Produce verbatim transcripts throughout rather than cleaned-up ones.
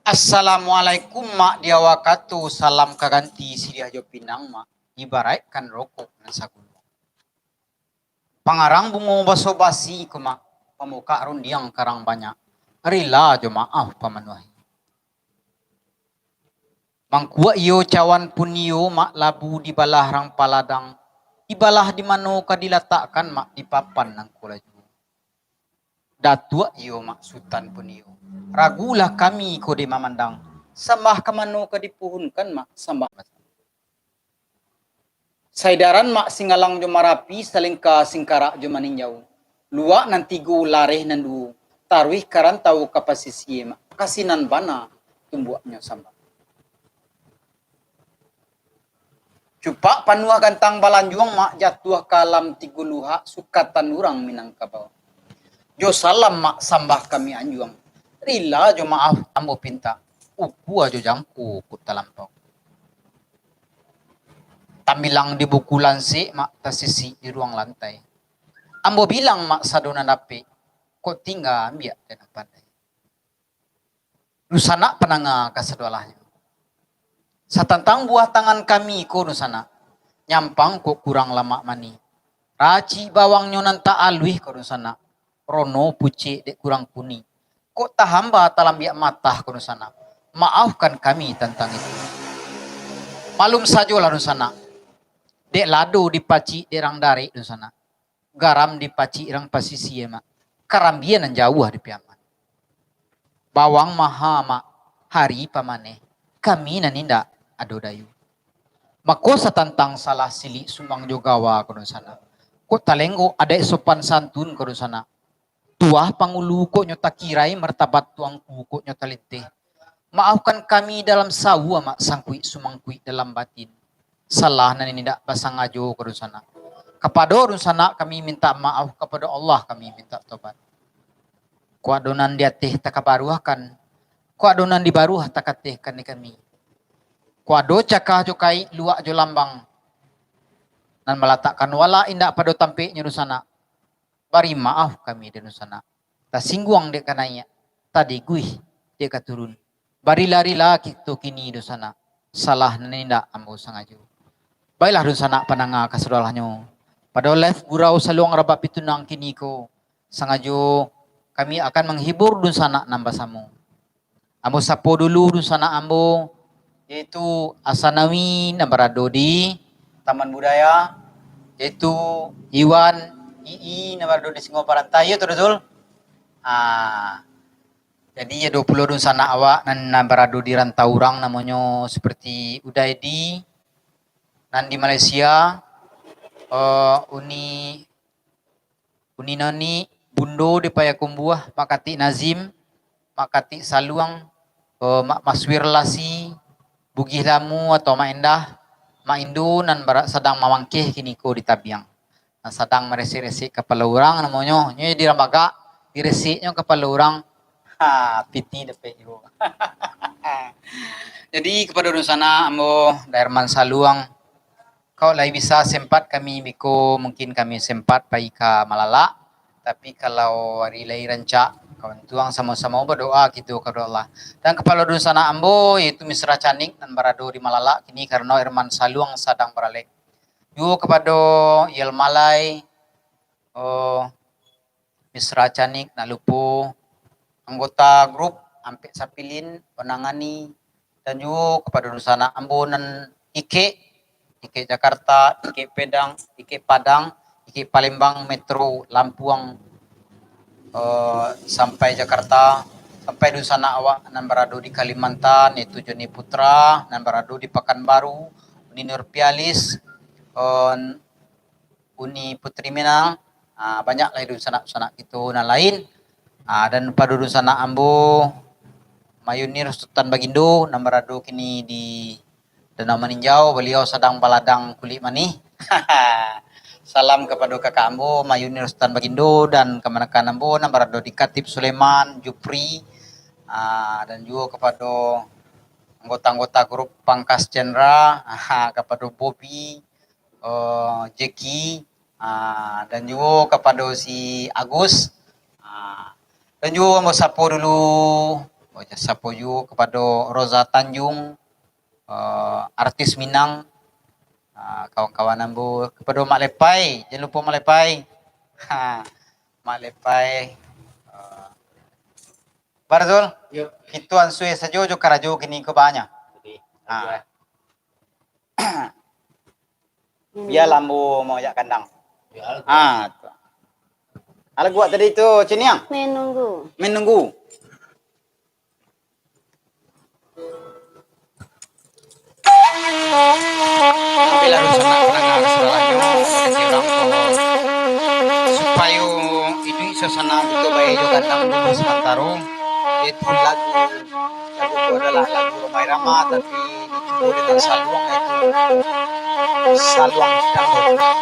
Assalamualaikum, Mak, di awak kato, salam ka ganti siriah jo pinang, Mak, ibaraikkan rokok nan saguluang. Pangarang bungo baso-basi ko, Mak, pamukak rundiang karang banyak, rila jo maaf pamanuahi. Mangkuak iyo cawan pun iyo, Mak, labu dibalah rang paladang, dibalah di mano ka dilatakkan, Mak, di papan nangko laju. Datuak iyo, Mak, sutan pun iyo, ragulah kami ko dek mamandang, sambah ka mano ka dipuhunkan, Mak, sambah. Saidaran, Mak, Singgalang jo Marapi, Salingka, Singkarak jo Maninjau, luak nan tigo, lareh nan duo, taruih ka rantau ka pasisie, Mak, ka sinan bana tumbuaknyo sambah. Cupak panuah gantang balanjuang, Mak, jatuah ka alam tigo luhak, sukatan urang Minangkabau. Jo salam, Mak, sambah kami anjuang, rila jo maaf ambo pintak, ukua jo jangko kok talampau. Tambilang di buku lansek, Mak, tasisik di ruang lantai. Ambo bilang, Mak, sado nan dapek, kok tingga ambiak dek nan pandai. Dunsanak pandanga kasadolahnyo. Satantang buah tangan kami ko, dunsanak, nyampang kok kurang lamak manih. Racik bawangnyo nan tak aluih ko, dunsanak, rono pucek dek kurang kunik. Kok tahamba talambiak matah ko, dunsanak, maafkan kami tantang itu. Malum sajolah, dunsanak, dek lado dipacik dek rang darek, dunsanak, garam dipacik rang pasisie, Mak, karambia nan jauah di Piaman. Bawang maha, Mak, hari pamaneh, kami nan indak ado dayu. Mako satantang salah silik sumang jo gawa ko, dunsanak, kok talenggok adaik sopan santun ko, dunsanak, tuah pangulu kok nyo takirai, martabat tuangku kok nyo talinteh. Maafkan kami dalam sawa, Mak, sangkuik sumangkuik dalam batin. Salah nan indak basangajo ko, dunsanak. Kapado dunsanak kami mintak maaf, kapado Allah kami mintak tobat. Kok ado nan di ateh takabaruahkan, kok ado nan di baruah takatehkan di kami. Kok ado cakah jo kaik, luak jo lambang, nan malatakkan walak indak pado tampeknyo, dunsanak, bari maaf kami dek dunsanak. Tasingguang dek ka naiak, tadiguih dek ka turun. Barila-rila kito kini, dunsanak, salah nan indak ambo sangajo. Baiklah, dunsanak pandanga kasadolahnyo, pado live Gurau Saluang Rabak Pitunang kini ko, sangajo kami akan manghibur dunsanak nan basamo. Ambo sapo dulu dunsanak ambo, yaitu Asanawi nan barado di Taman Budaya, yaitu Iwan, Ii nan barado di Singo Parantai, iyo tu, Dul? Ah, jadi, ado pulo dunsanak awak nan, nan barado di rantau urang, namonyo seperti Udaidi nan di Malaysia, eh, Uni Uni Noni, Bundo di Payakumbuah, Mak Katik Nazim, Mak Katik Saluang, eh, Mak Maswir Lasi, Bugih Lamu atau Mak Endah, Mak Indo nan bara-, sadang mamangkeh kiniko di tabiang. Nan sadang maresek-resek kapalo urang namonyo, nyo di rambagak, direseknyo kapalo urang, ha, piti dapek juo. Jadi, kapado dunsanak ambo, Daerman Saluang, Kok lai bisa sempat kami biko, mungkin kami sempat pai ka Malalak, tapi kalau ari lai rancak, kawan tuang samo-samo badoa kito kapado Allah. Dan kapalo dunsanak ambo, yaitu Misra Canik nan barado di Malalak kini, karano Erman Saluang sadang baralek. Juo kapado Yel Malai, oh, Misra Canik, nak lupo anggota grup Ampek Sapilin, Onangani, dan juo kapado dunsanak ambo nan Ikek, Ikek Jakarta, Ikek Pedang, Ikek Padang, Ikek Palembang, Metro Lampuang, eh, sampai Jakarta, sampai dunsanak awak nan barado di Kalimantan, yaitu Joni Putra, nan barado di Pakanbaru, Uni Nurpialis, eh, Uni Putri Minang, ah, banyak lai dunsanak-dunsanak kito nan lain. Ah, dan pado dunsanak ambo, Mayunir Sutan Bagindo, nan barado kini di Danau Maninjau, baliau sadang baladang kulik manih. Salam kapado kakak ambo, Mayunir Sutan Bagindo, dan kamanakan ambo nan barado di Katib Sulaiman, Jupri, ah, dan juo kapado anggota-anggota grup Pangkas Chandra, ah, kapado Bobby, eh, Jeki, ah, dan juo kapado si Agus, ah, dan juo ambo sapo dulu Sapo juo kapado Roza Tanjung, eh, artis Minang, ah, kawan-kawan ambo, kapado Mak Lepai, jan lupo Mak Lepai. Ha, Mak Lepai, eh, Barzul, Yo. Kito ansue sajo jo karajo kini ko banyak. Jadi, Ah. Bia lambo maojak kandang. Ah, tu. Alah buat tadi tu, Ciniang? Menunggu. Menunggu. Bila rusak nak pendengar suaranyo, kasih orang tolong. Supayo iduik suasana kito bae jo kandang dulu samantaro, yaitu lagu Lagu tu adalah lagu Rhoma Irama, tapi dicubo dengan saluang, yaitu saluang dangdut.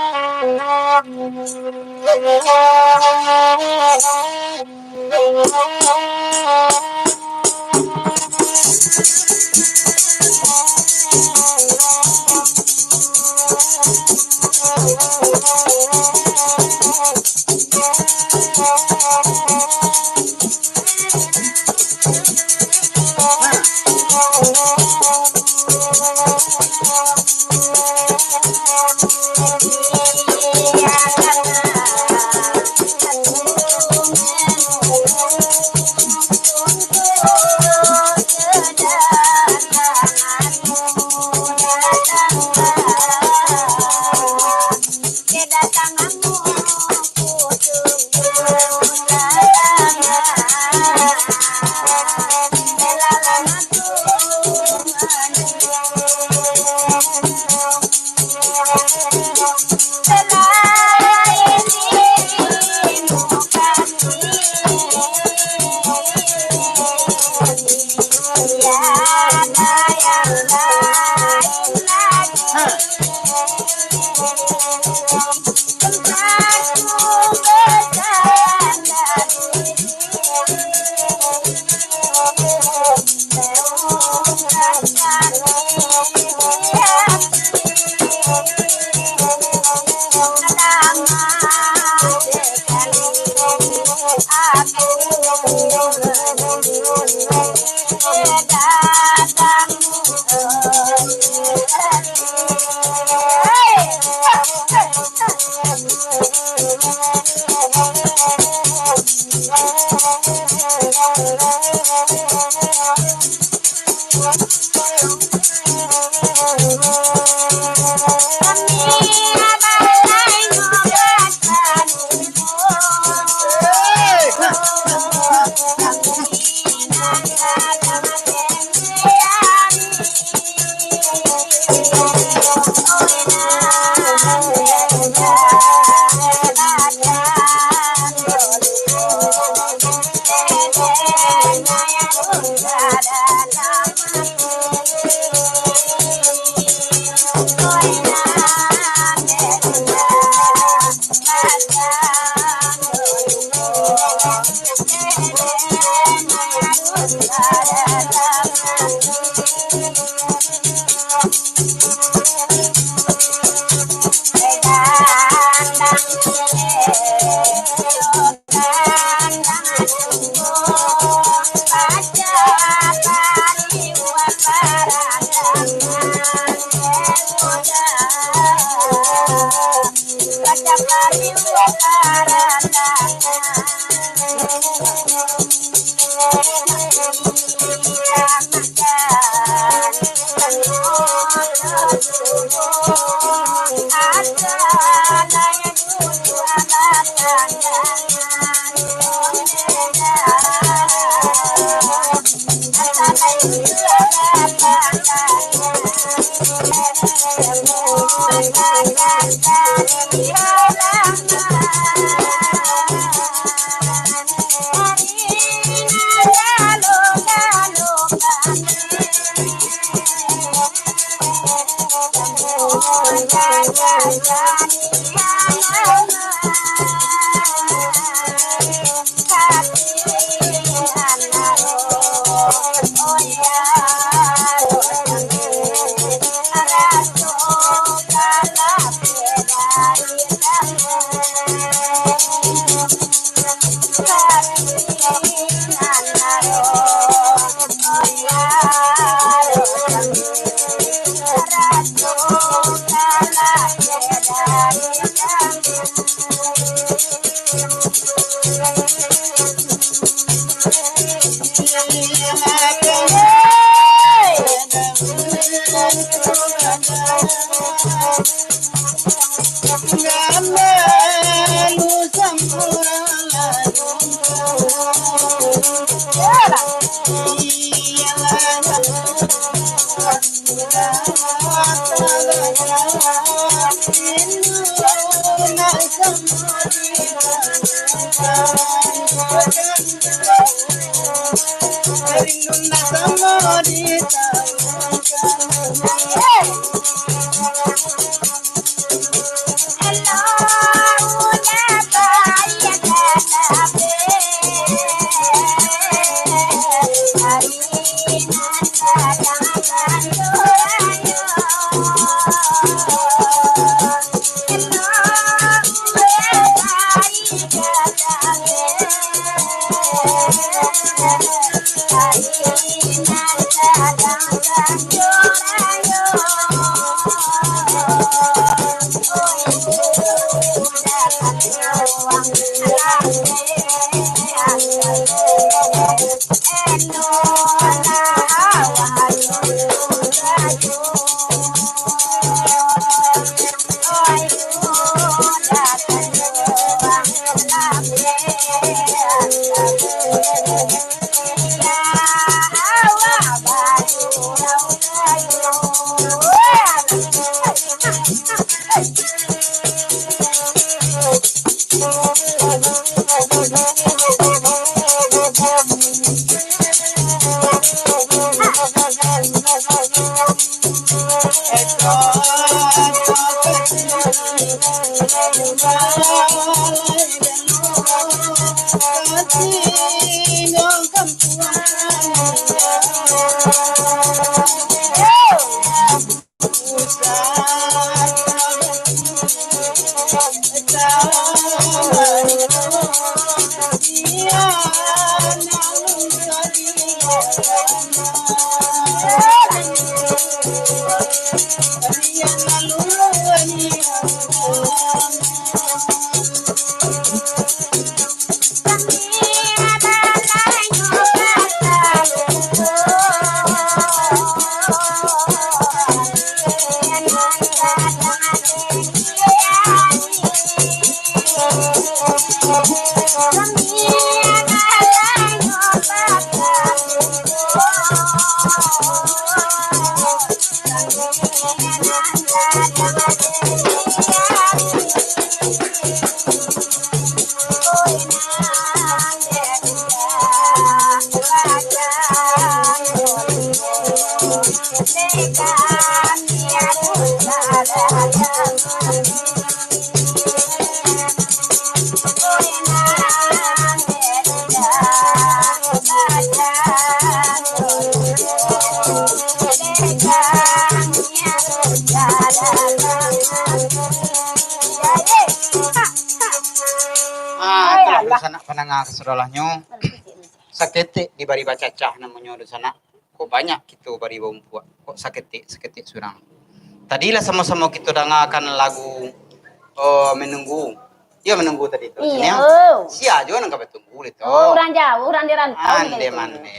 Ah, itulah dunsanak pandanga kasadolahnyo. Saketek dibari bacacah namonyo dunsanak. Kok banyak kito bari baumpuak. Kok saketek, saketek surang. Tadi lah samo-samo kito dangakan lagu, eh, Menunggu. Iyo, Menunggu tadi tu. Iyo. Sia juo nan ka batunggu lai tu. Oh, urang jauah, urang di rantau. Ande mande.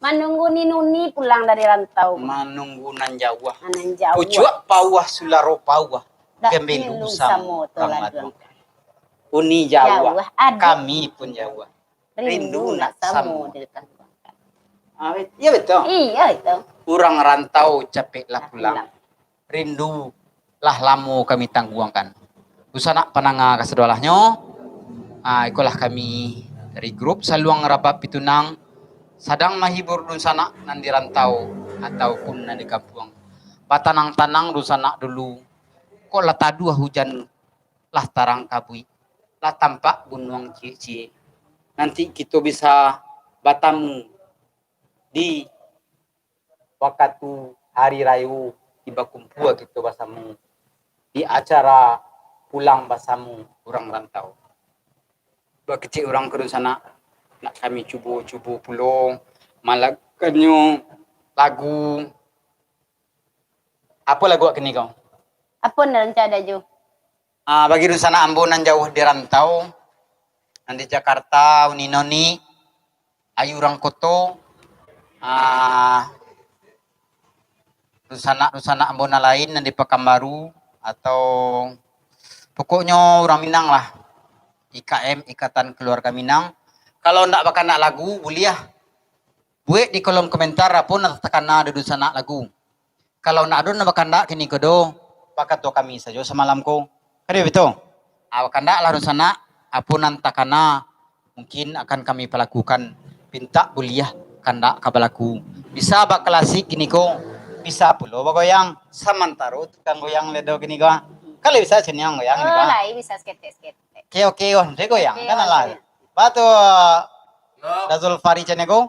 Manunggu Ni Nuni pulang dari rantau. Manunggu nan jauah. Ah, nan jauah. Pucuak pauah, sularo pauah. Dak gambelu samo tu laduang. Uni jauah, kami pun jauah. Rindu nak samo ditangguangkan. Ah, iyo betul. Iyo itu. Urang rantau capeklah pulang. Rindu lah lamo kami tangguangkan. Dunsanak pandanga kasadolahnyo, ah, ikolah kami dari grup Saluang Rabab Pitunang sadang mahibur dunsanak nan di rantau ataupun nan di kampuang. Batanang-tanang dunsanak dulu, kok lah taduah hujan, lah tarang kabuik, lah tampak gunuang ciek-ciek. Nanti kito bisa batamu di wakatu hari rayo, di bakumpua kito basamo, di acara pulang basamo urang rantau. Bakecek urang ka dunsanak, nak kami cubo-cubo pulo malagannyo lagu. Apo lagu awak kini ko? Apo nan rancak ado jo? Ah, bagi dunsanak ambo nan jauah di rantau, nan di Jakarta, Uni Noni, Ayu Urang Koto, ah, dunsanak-dunsanak ambo nan lain nan di Pakanbaru, atau pokoknyo urang Minang lah, I K M, Ikatan Keluarga Minang. Kalau ndak bakandak lagu, buliah buek di kolom komentar apo nan takana di dunsanak lagu. Kalau ndak ado nan bakandak kiniko do, bakato kami sajo samalam ko. Kan iyo baitu? Ah, bakandaklah dunsanak, apo nan takana mungkin akan kami palakukan. Pintak buliah kandak ka balaku. Bisa baklasik kiniko, bisa pulo bagoyang. Samantaro tukang goyang ledo kiniko. Kan lai bisa caniang goyang kiniko. Oh, lai bisa saketek-saketek. Oke, oke, oh, nanti goyang. Oke, kan oh, lah. Oke. Batua. Yo. Dazul Fari caniang ko.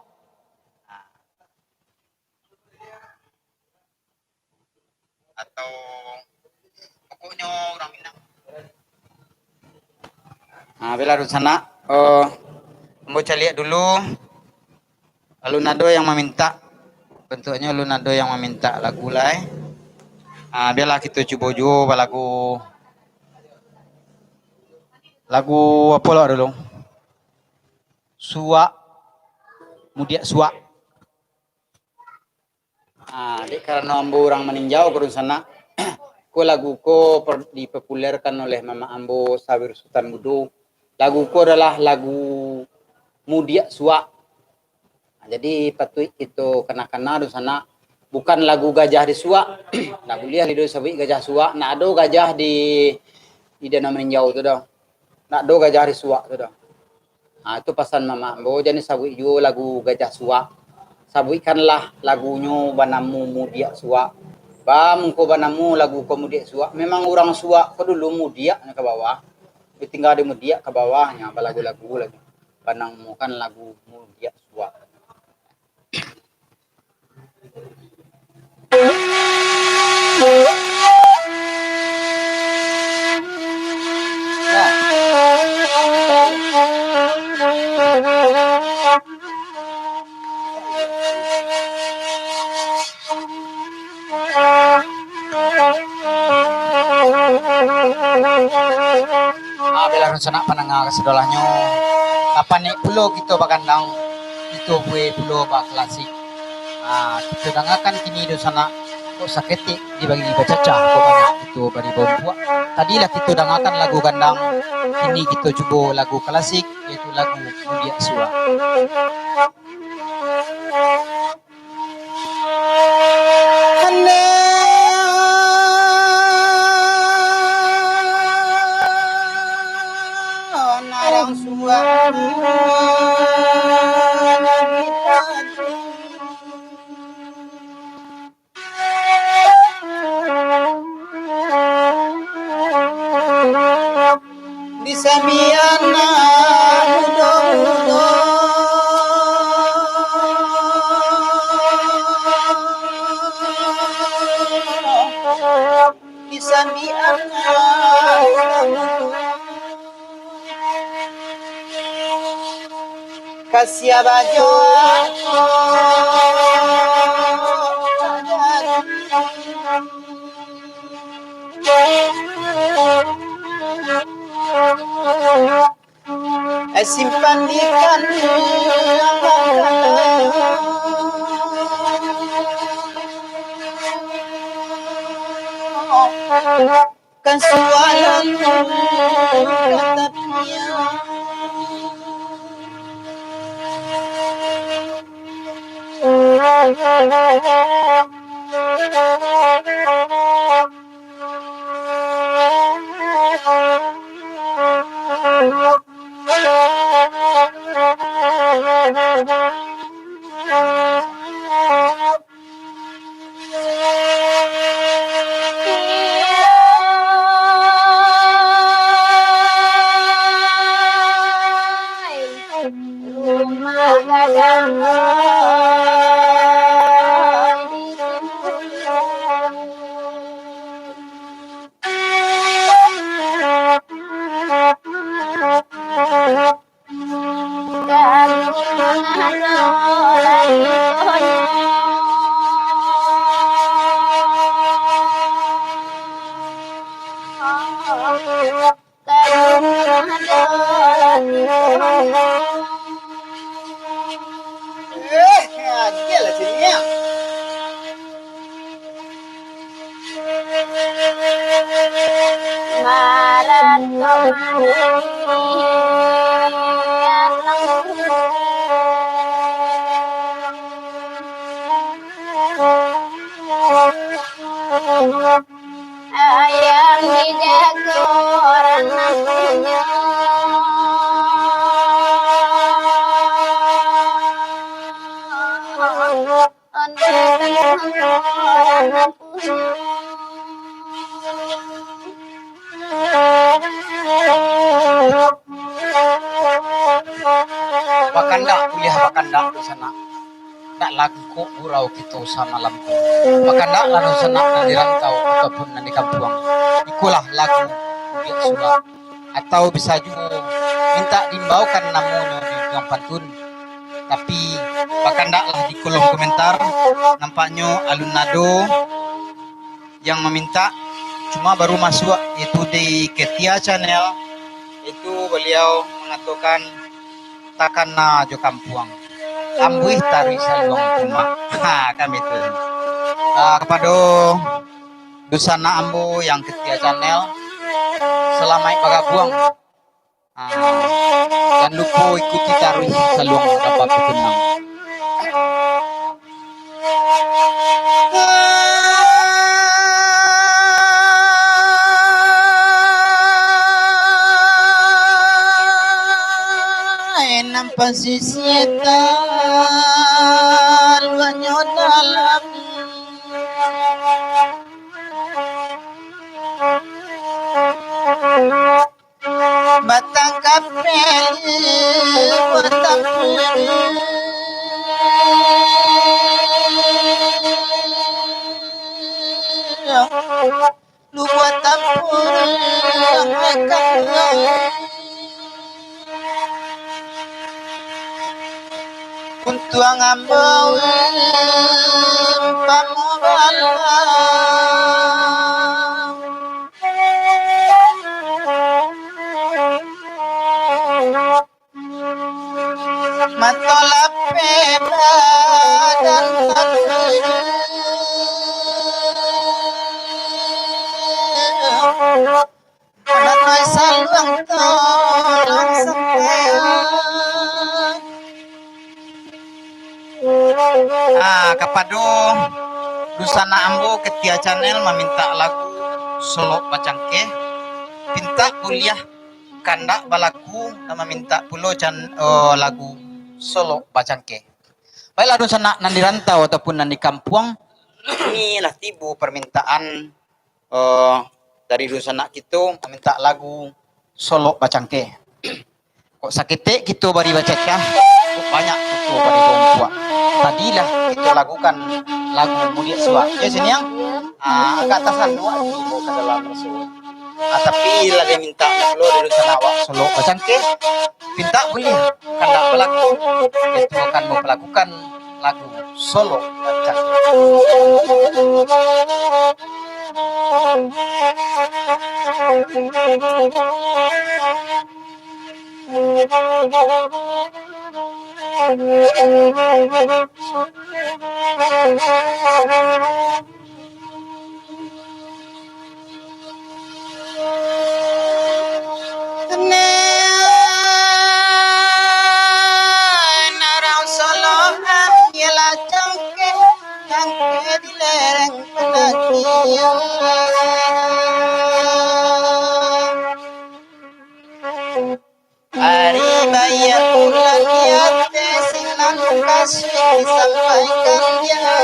Atau pokoknyo urang Minang. Ah, bialah dunsanak, eh, ambo caliak dulu. Alun ado yang mamintak. Bantuaknyo alun ado yang mamintak lagu lai. Ah, bialah kito cubo juo balagu. Lagu apo lah dulu? Suak, Mudiak Suak. Ah, dek karano ambo urang Maninjau, ko dunsanak, ko lagu ko per-, dipopulerkan oleh mamak ambo, Sawir Sutan Budo. Lagu ko adalah lagu Mudiak Suak. Nah, jadi patuik kito kana-kana dunsanak, bukan lagu gajah disuak. Ndak buliah lido sabuik gajah suak, ndak ado gajah di, di Danau Maninjau tu doh. Ndak ado gajah disuak tu doh. Ha, itu pasan mamak ambo, jan sabuik juo lagu gajah suak. Sabuikkanlah lagunyo banamo Mudiak Suak. Ba mangko banamo lagu ko Mudiak Suak. Memang urang suak ko dulu mudiak nyo ka bawah. Ditingga di mudiak ka bawah, nyo balagu-lagu lagi. Banamokan lagu Mudiak Suak. Ah, bialah dunsanak pandanga kasadolahnyo, tapanek pulo kito bagandang, kito buek pulo baklasik. Ah, kito dangakan kini dunsanak, kok saketek dibagi bacacah, kok banyak kito bari baumpuak. Tadi lah kito dangakan lagu gandang, kini kito cubo lagu klasik, yaitu lagu Mudiak Suak. Di sambian anak mudo-mudo. Di sambian anak mudo. Kasiah bajo. Eh, simpan di kandungan. Kan sualan kata pian. Marat kok manis. Ayam dijago urang nan punyo. Onta dijago urang nan punyo. Bakandak kuliah, bakandak di sana. Ndak lagu kok gurau kito samalam tu. Bakandaklah dunsanak nan di rantau ataupun nan di kampuang. Ikolah lagu Buliak Surak. Atau bisa juo mintak diimbaukan namonyo di ujuang pantun. Tapi, bakandaklah di kolom komentar, nampaknyo alun ado yang mamintak, cuma baru masuak, yaitu di Ketia Channel, yaitu baliau mangatokan takana jo kampuang. Ambuih taruih saluang tumak. Ha, kan baitu. Ah, kapado dunsanak ambo yang Ketia Channel, salamaik bagabuang. Ah, jan lupo ikuti taruih saluang gambar batunang. Nan pasisia taluanyo dalam. Batang kapel, batang peri. Lu batang peri, batang peri. Untuang ambo, umpamo bala. Mato lapeh badan tapeh. Anak nai saluang tolong sampean. Ah, kapado dunsanak ambo Ketia Channel mamintak lagu Solok Bacangkeh, pintak buliah kandak balaku, nan mamintak pulo can-, oh, lagu Solok Bacangkeh. Baiklah, dunsanak nan di rantau ataupun nan di kampuang, inilah tibo parmintaan, eh, dari dunsanak kito mamintak lagu Solok Bacangkeh. Kok saketek kito bari bacacah, kok banyak kito bari bongkuak. Tadilah kito lagukan lagu Buliak Surak. Yo, siniang. Ah, agak tasanduak dulu ka dalam raso. Ah, tapi lah diminta pulo dulu ka awak Solok Bacangkeh. Pintak buliah, kandak balaku. Itu akan mempelakukan lagu Solok Bacangkeh. Nan urang Solok ialah cangkeh, cangkeh di lereng pandakian. Ari baiak pulang di ateh sinan kasih disampaikan, jan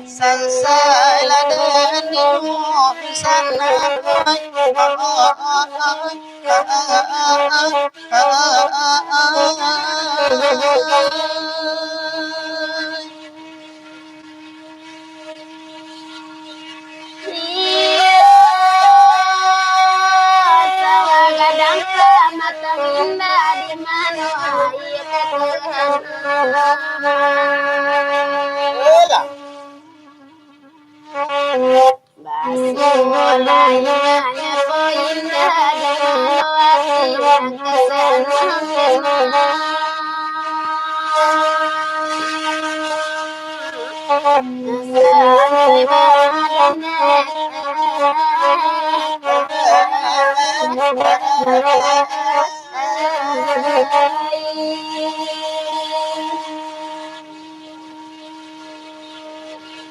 sansai lah den di muko sanak. Iyo, sawah gadang ka mata minda, di mano aia ka Tuhan. Basuo layaknyo ko indah, di mano ati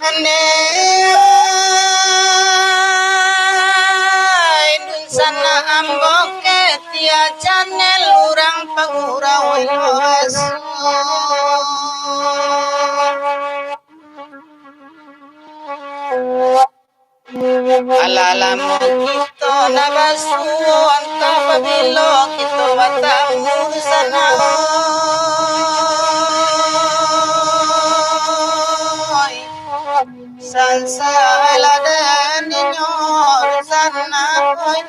Andai dunsanak ambo Ketia Channel urang pagurau iluas. Alah lamo kito ndak basuo, antah pabilo kito batamu di sana, oi. Sansalah den inyo di sana, oi.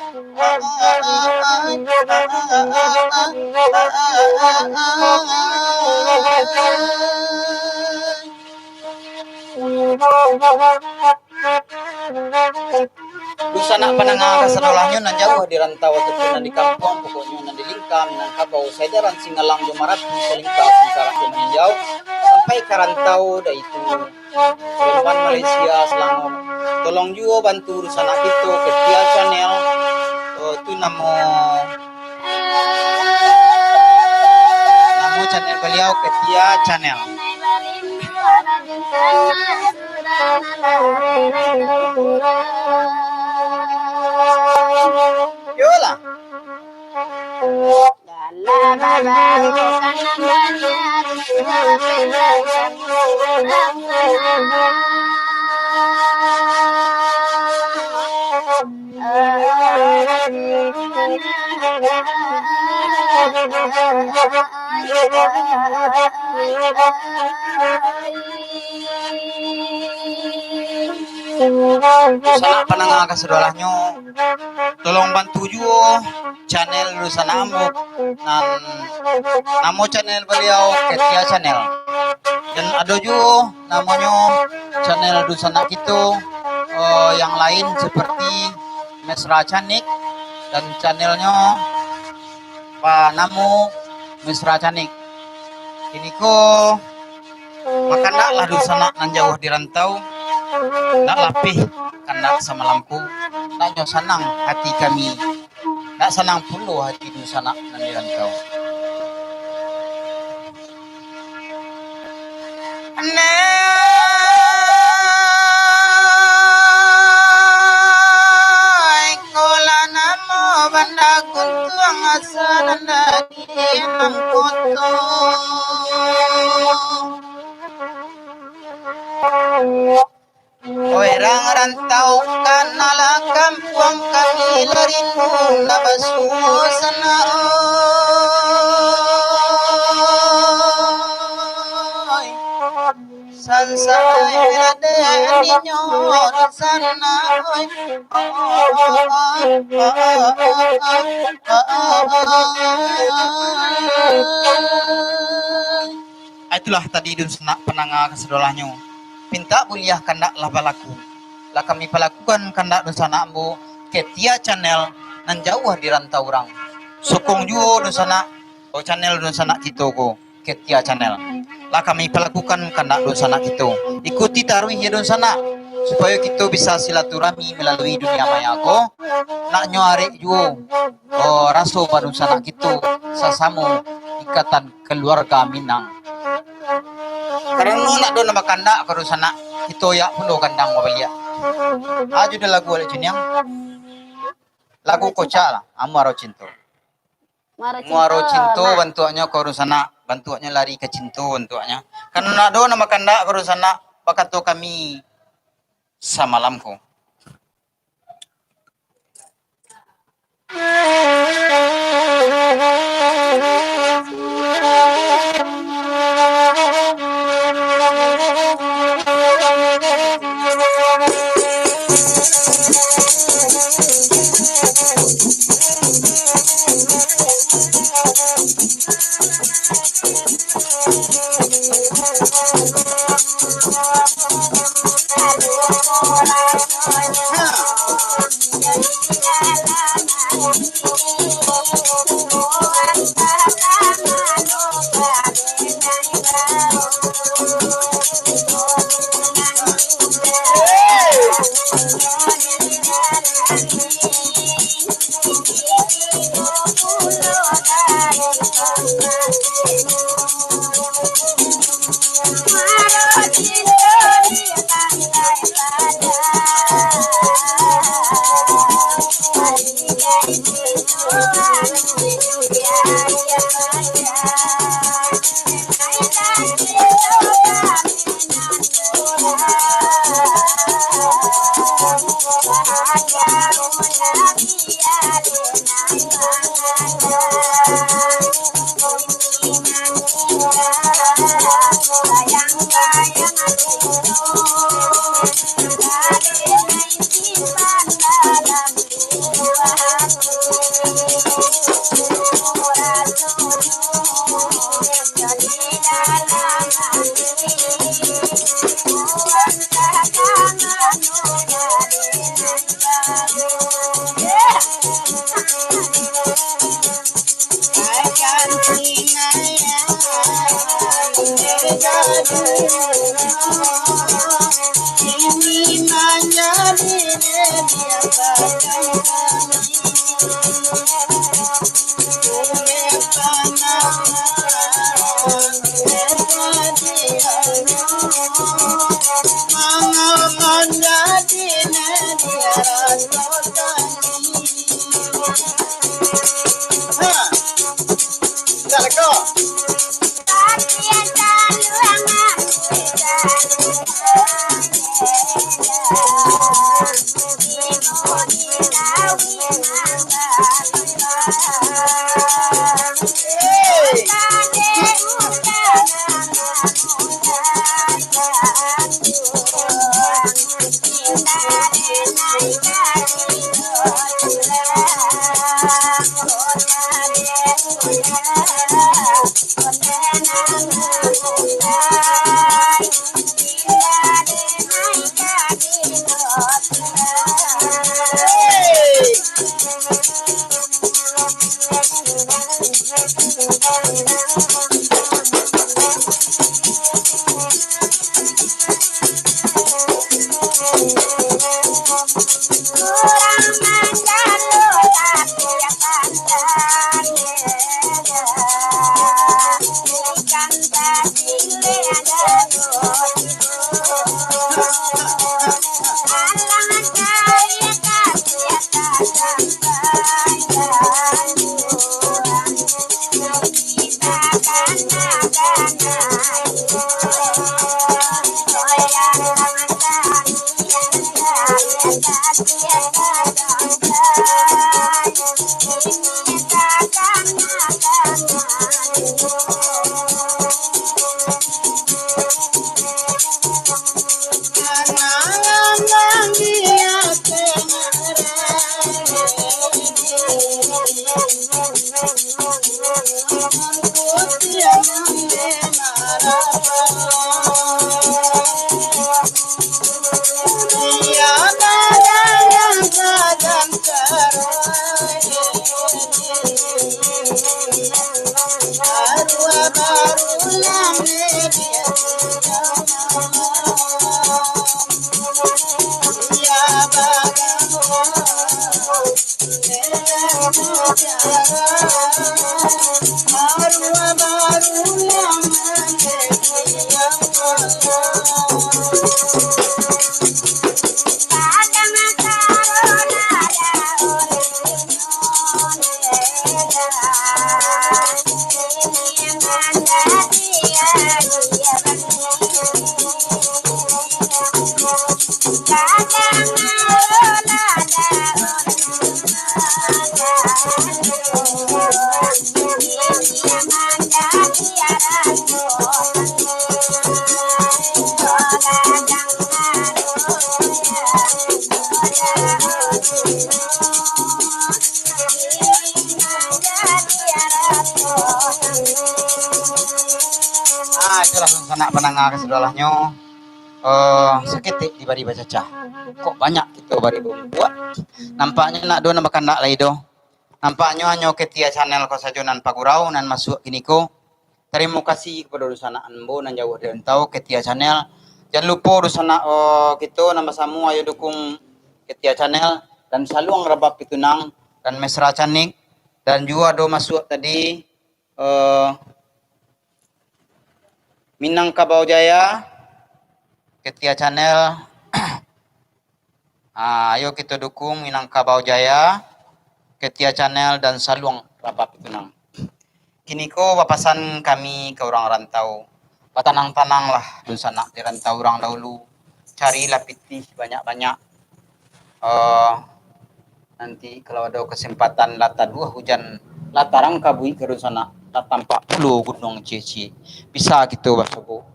Dunsanak pandanga kasadolahnyo nan jauah di rantau ataupun nan di kampuang, pokoknyo nan di Lingka Minangkabau, saedaran Singalang jo Marapi, salingka sansara jo maninjau, sampai ka rantau, daitu Rembang Malaysia, Selangor. Tolong juo bantu dunsanak kito, Ketia Channel. Oh, tu namo Namo channel baliau Ketia Channel. Yolah. Dunsanak pandanga kasadolahnyo, tolong bantu juo channel dunsanak ambo, nan namo channel baliau Ketia Channel. Dan ado juo namonyo channel dunsanak kito, eh, yang lain seperti Mesra Canik dan channelnyo banamo Mesra Canik. Kiniko bakandaklah dunsanak nan jauah di rantau, ndak lapeh kandak samalam ko, ndak nyo sanang hati kami, ndak sanang pulo hati dunsanak nan di rantau. Andai ko lah namo Banda Guntuang asa nan dari Mangkoto. Urang rantau kanalah kampuang kami, lah rindu nak basuo sanak, oi. Sansai raden inyo di sanak, oi. Itulah tadi dunsanak pandanga kasadolahnyo. Pintak buliah kandak lah balaku. Lah kami palakukan kandak dunsanak ambo, Ketia Channel, nan jauah di rantau urang. Sokong juo dunsanak, oh, channel dunsanak kito ko, Ketia Channel. Lah kami palakukan kandak dunsanak kito. Ikuti taruih yo dunsanak, supayo kito bisa silaturahmi malalui dunia maya ko. Naknyo arek juo, oh, raso badunsanak kito sasamo ikatan kaluarga Minang. Karano ndak ado nan bakandak ka dunsanak, kito yak pulo kandang babaliak. Ajo dah lagu Alek Cuniang. Lagu kocak lah, Muaro Cinto. Muaro Cinto bantuaknyo ka dunsanak, bantuaknyo lari ka cinto bantuaknyo. Karano ndak ado nan bakandak ka dunsanak, bakato kami samalam ko. Ah, itulah sanak pandanga kasadolahnyo. Eh, saketek di bari bacacah. Kok banyak kito bari babuat? Nampaknyo ndak ado nan bakandak lai doh. Nampaknyo hanyo Ketia Channel ko sajo nan pagurau nan masuak kiniko. Tarimo kasih kapado dunsanak ambo nan jauah di rantau, Ketia Channel. Jan lupo dunsanak, eh, kito nan basamo, ayo dukung Ketia Channel dan saluang rabab pitunang dan mesra canik. Dan juo ado masuak tadi, eh, Minangkabau Jaya, Ketia Channel. Ah, ayo kito dukung Minangkabau Jaya, Ketia Channel, dan Saluang Rabab Pinang. Kiniko bapasan kami ka urang rantau, batanang-tananglah dunsanak di rantau urang dahulu, carilah pitih banyak-banyak. Eh, nanti kalau ado kesempatan lah taduah hujan, lah tarang kabuik ka dunsanak, lah tampak pulo gunuang ciek-ciek, bisa kito basobok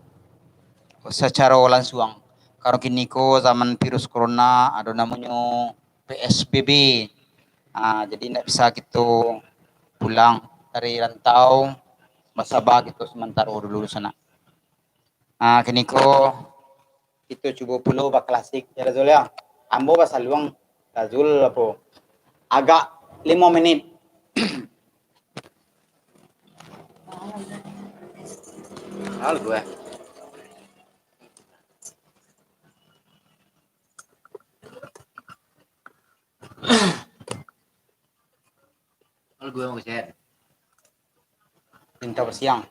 sacaro lansuang. Karano kiniko zaman virus corona, ado namonyo P S B B. Ah, jadi ndak bisa kito pulang dari rantau, basaba kito samantaro dulu dunsanak. Ah, kiniko kito cubo pulo baklasik, ya Razul, ya. Ambo basaluang, Razul apo, agak limo menit. Hal gue. Kalau gue mau share. Minta bersiang.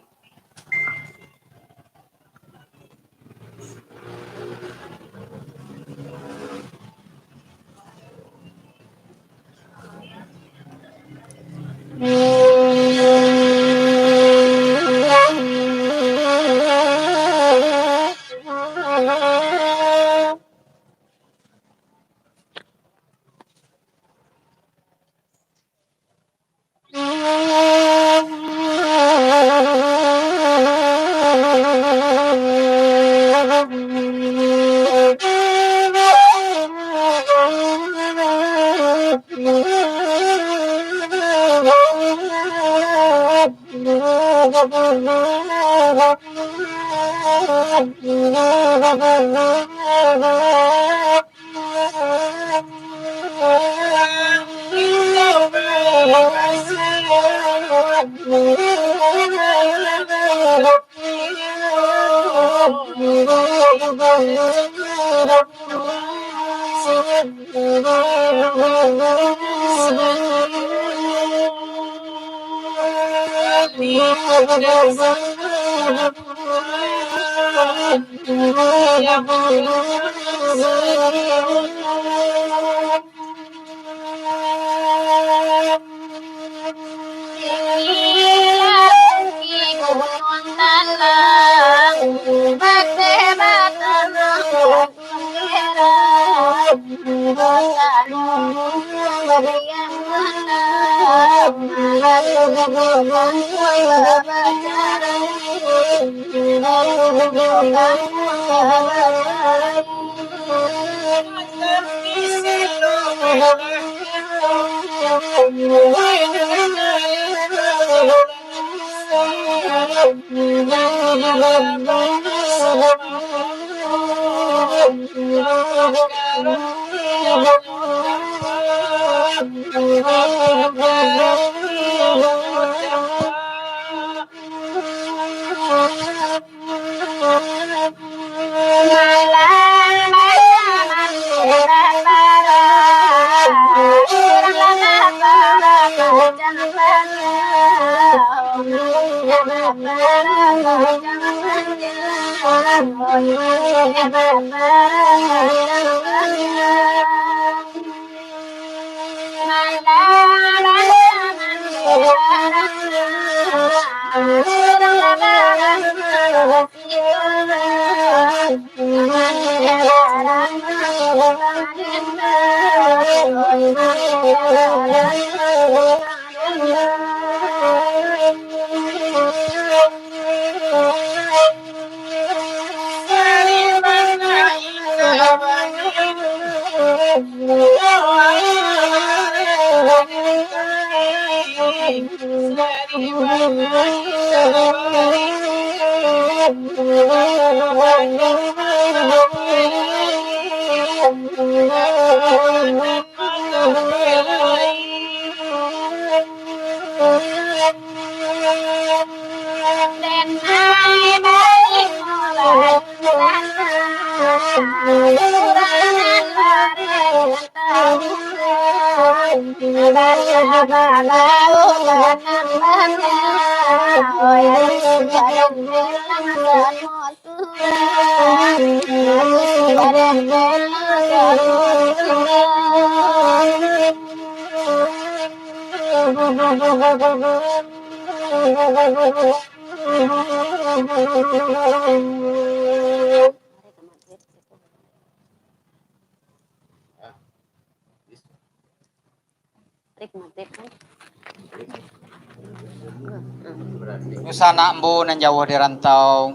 Dunsanak ambo nan jauah di rantau,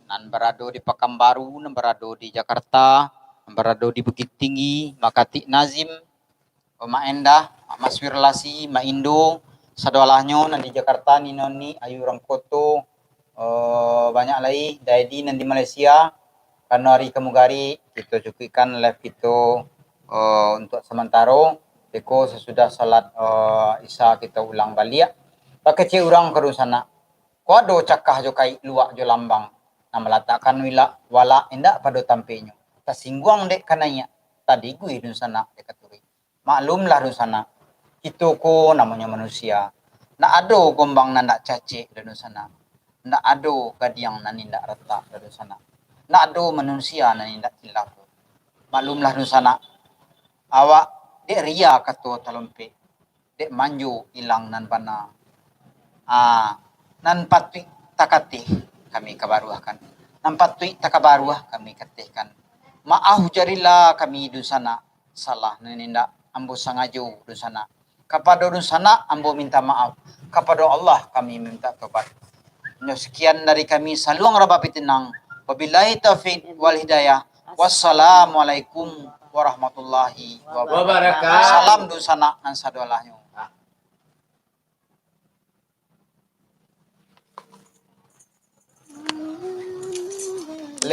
nan barado di Pakanbaru, nan barado di Jakarta, nan barado di Bukittinggi, Makatik Nazim, Mak Endah, Mak Maswir Lasi, Mak Indo, sadoalahnyo nan di Jakarta, Nino Ni, Ayu Rangkoto, eh, banyak lai, Daedi nan di Malaysia. Karano ari kamugari, kito cukuikkan live kito, eh, untuak samantaro. Beko sasudah salat, eh, Isya kito ulang baliak. Bakecek urang ka dunsanak. Ko ado cakah jo kaik, luak jo lambang, nan malatakkan wilak, walak indak pado tampeknyo. Tasingguang dek kanaiak, tadiguih dunsanak dek katuruik. Maklumlah dunsanak, kito ko namonyo manusia. Ndak ado gombang nan ndak cacek doh dunsanak. Ndak ado gadiang nan indak ratak doh dunsanak. Ndak ado manusia nan indak kilaf doh. Maklumlah dunsanak, awak dek ria kato talompek, dek manjo ilang nan bana. Ah, nan patuik takateh kami kabaruahkan. Nan patuik takabaruah kami katehkan. Maaf jarilah kami dunsanak, salah nan indak ambo sangajo dunsanak. Kapado dunsanak ambo minta maaf, kapado Allah kami minta tobat. Nyo sakian dari kami, saluang rabah pitinang. Wabillahi taufik wal hidayah. Wassalamualaikum warahmatullahi wabarakatuh. Wabarakatuh. Salam dunsanak nan sadoalahnyo.